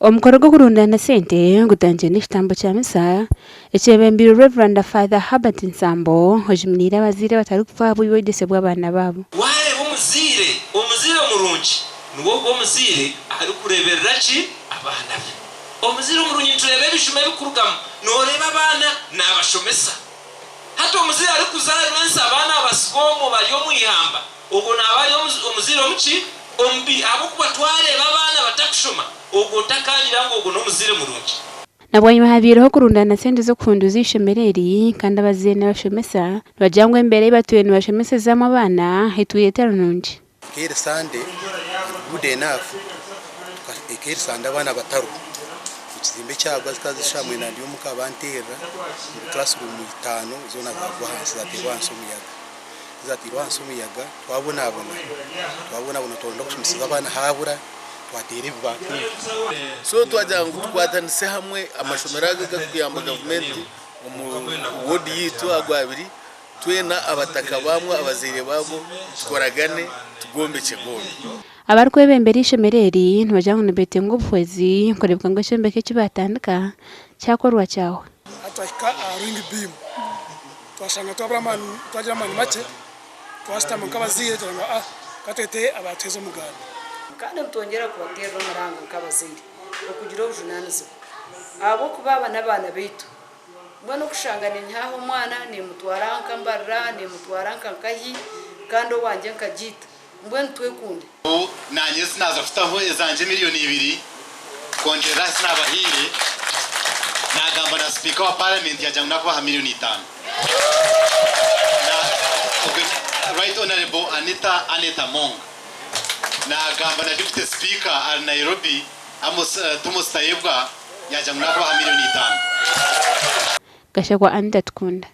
Omukoro gw'okurundaana sente gutandikire n'ekitambo kya misa ekyebembeirwe Rev. Father Herbert Nsambo ojumiriire abazaire abatarikufa aha bwegyese bw'abaana baabo. Waareeba omuzaire, omuzaire omurungi niwe ogwo omuzaire arikureeberera ki? Abaana be. Omuzaire omurungi nitureeba ebijuma ebirikurugamu. Nooreeba abaana naabashomesa. Hati omuzaire arikuzaarira ensi abaana abasiga omwo bari omu ihamba, ogwo naaba ari omuzaire omuki? Omubi. Ahabw'okuba twareeba abaana batakushoma, ogwo otakangira ngu ogwo n'omuzaire murungi. Na bwanyima habaireho okurundaana sente z'okuhunduuza eishomero eri kandi abazaire n'abashomesa nibagira ngu embeera ei batwire nibashomesezamu abaana etwire etari nungi. Eka eri Sunday and good enough eka eri Sunday abaana batariho ekizimbe kyagwa zikaba ziri shaaha mwenda ndi omuka banteerera ngu classroom itaano zoona zagwa ahansi zateerwa ahansi omuyaga kuzateirwe ahansi omuyaga twabonabona twabonabona twaronda kushomeseza abaana habura twateera ebibaati ebi. So twagira ngu tukwatanise hamwe amashomero aga agarikuyamba gavumenti omu ward yaitu ago abiri Twena abataka baamwo abazaire baago tukoragane tugombekye goona. Abarikwebembera eishomero eri nibagira ngu nibetenga obuhwezi kureebeka ngu ekyombeko eki baatandika kyakorwa kyahwa. Hati twahika aha ring beam twashanga twabura amaani twagira amaani makye twashutama nk'abazaire twagira ngu ah ka twete abaatuheeza omuganda. Kandi nitwongyera kubateerera omuranga nk'abazaire okugira obujunaanizibwa ahabw'okuba aba n'abaana baitu. Mbwenu okushanga niinyihaho omwana niimutwara nka Mbarara, niimutwara nka Nkahi kandi owangye nkagiita. Mbwenu twekunde. Naanye ezi naaza kutaho ezangye miriyoni ibiri kwongyerera aha zi naabahaire. Naagamba na sipiika wa paramenti yaagira ngu naakubaha miriyoni itaano. Right Honourable Anita Annet Among. Naagamba na Deputy Sipiika ari Nairobi Amos Thomas Tayebwa yaagira ngu naakubaha miriyoni itaano. Gashakwa Anita Tukunda.